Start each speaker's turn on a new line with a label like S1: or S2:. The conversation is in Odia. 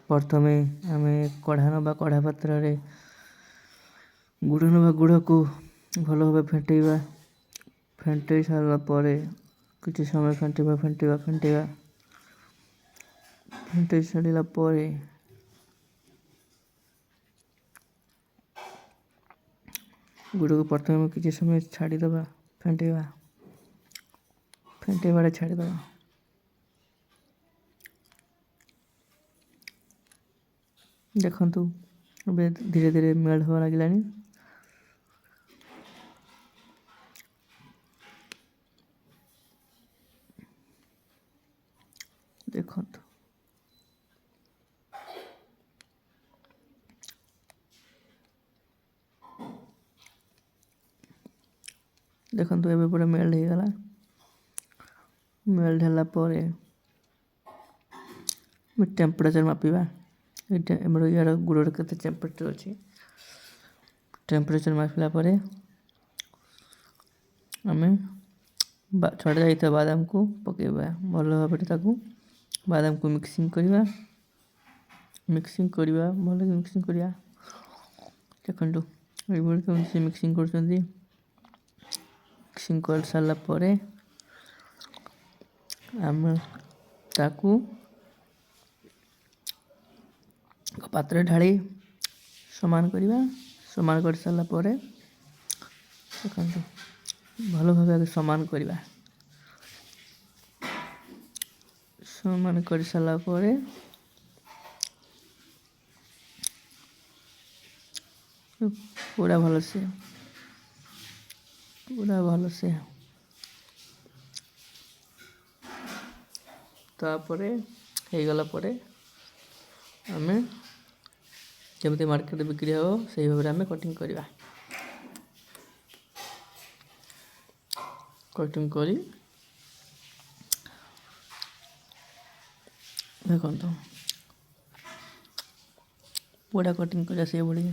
S1: ପ୍ରଥମେ ଆମେ କଢ଼ା ନେବା, କଢ଼ା ପାତ୍ରରେ ଗୁଡ଼ ନେବା, ଗୁଡ଼କୁ ଭଲ ଭାବେ ଫେଣ୍ଟେଇବା। ଫେଣ୍ଟେଇ ସାରିଲା ପରେ କିଛି ସମୟ ଫେଣ୍ଟିବା ଫେଣ୍ଟିବା ଫେଣ୍ଟିବା। ଫେଣ୍ଟେଇ ସାରିଲା ପରେ ଗୁଡ଼କୁ ପ୍ରଥମେ କିଛି ସମୟ ଛାଡ଼ିଦେବା, ଫେଣ୍ଟେଇବା, ଫେଣ୍ଟେଇବାଟା ଛାଡ଼ିଦେବା। ଦେଖନ୍ତୁ, ଏବେ ଧୀରେ ଧୀରେ ମେଲ୍ଟ ହେବା ଲାଗିଲାଣି। ଦେଖନ୍ତୁ, ଦେଖନ୍ତୁ, ଏବେ ପୁରା ମେଲ୍ଟ ହେଇଗଲା। ମେଲ୍ଟ ହେଲା ପରେ ଟେମ୍ପରେଚର୍ ମାପିବା। ଏଇଟା ଆମର ୟାର ଗୁଡ଼ର କେତେ ଟେମ୍ପରେଚର୍ ଅଛି। ଟେମ୍ପରେଚର୍ ମାପିଲା ପରେ ଆମେ ଛଡ଼ା ଯାଇଥିବା ବାଦାମକୁ ପକାଇବା। ଭଲ ଭାବରେ ତାକୁ ବାଦାମକୁ ମିକ୍ସିଂ କରିବା, ମିକ୍ସିଂ କରିବା, ଭଲକି ମିକ୍ସିଂ କରିବା। ଦେଖନ୍ତୁ, ଏଇଭଳି କେମିତି ସେ ମିକ୍ସିଂ କରୁଛନ୍ତି। ମିକ୍ସିଂ କରିସାରିଲା ପରେ ଆମେ ତାକୁ ପାତ୍ରରେ ଢାଳି ସମାନ କରିବା। ସମାନ କରିସାରିଲା ପରେ ଦେଖନ୍ତୁ, ଭଲ ଭାବେ ଆଗେ ସମାନ କରିବା। ସମାନ କରିସାରିଲା ପରେ ପୁରା ଭଲସେ, ପୁରା ଭଲସେ। ତାପରେ ହେଇଗଲା ପରେ ଆମେ ଯେମିତି ମାର୍କେଟରେ ବିକ୍ରି ହେବ, ସେଇ ଭାବରେ ଆମେ କଟିଂ କରିବା। କଟିଂ କରି ଦେଖନ୍ତୁ, ପୁରା କଟିଂ କରିବା ସେଇଭଳି।